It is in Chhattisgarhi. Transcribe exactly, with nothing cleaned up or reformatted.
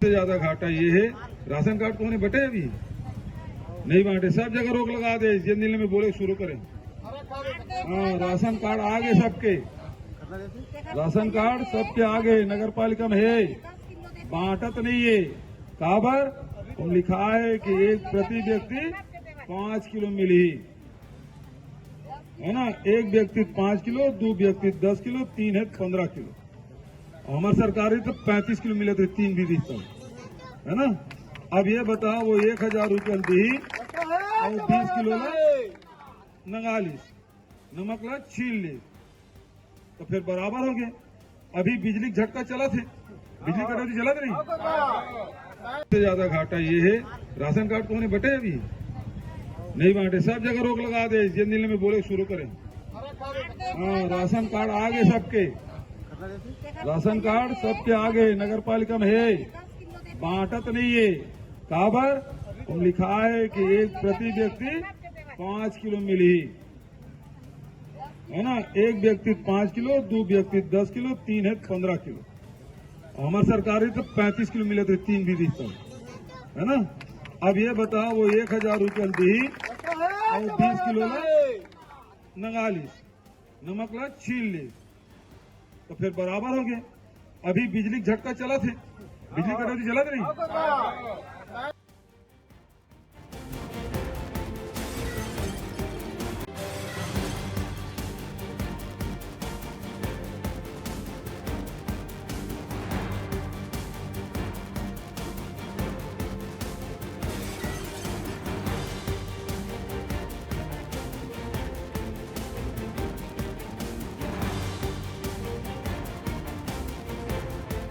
सबसे ज्यादा घाटा ये है, राशन कार्ड कोने बटे अभी नहीं बांटे, सब जगह रोक लगा दे। जिन दिन में बोले शुरू करें, हाँ, राशन कार्ड आ गए सबके, राशन कार्ड सबके आ गए, नगर पालिका में है, बांटत नहीं है। काबर? हम लिखा है कि एक प्रति व्यक्ति पाँच किलो मिली, है ना? एक व्यक्ति पाँच किलो, दो व्यक्ति दस किलो, तीन है पंद्रह किलो। हमार सरकार ही तो पैंतीस किलो मिले थे, तीन भी रिश्ता, है ना? अब ये बताओ, वो एक हजार रुपया दी और बीस किलो ला नंगा ली, नमक ला छील ली, तो फिर बराबर हो गए। अभी बिजली झटका चला थे, बिजली कटौती चला थे नहीं। सबसे ज्यादा घाटा ये है, राशन कार्ड कोने बटे अभी नहीं बांटे, सब जगह रोक लगा दे। जिन दिन में बोले शुरू करें, हाँ, राशन कार्ड आ गए सबके, राशन कार्ड सबके आ गए, नगर पालिका में है, बांटत नहीं है। काबर? हम लिखा है कि एक प्रति व्यक्ति पाँच किलो मिली, है ना? एक व्यक्ति पाँच किलो, दो व्यक्ति दस किलो, तीन है पंद्रह किलो। हमार सरकार ही तो पैंतीस किलो मिले थे, तीन भी रिश्ता, है ना? अब ये बताओ, वो एक हजार रुपया दी और बीस किलो ला नंगा ली, नमक ला छील ली, तो फिर बराबर हो गए। अभी बिजली झटका चला थे, बिजली कटौती चला थे नहीं।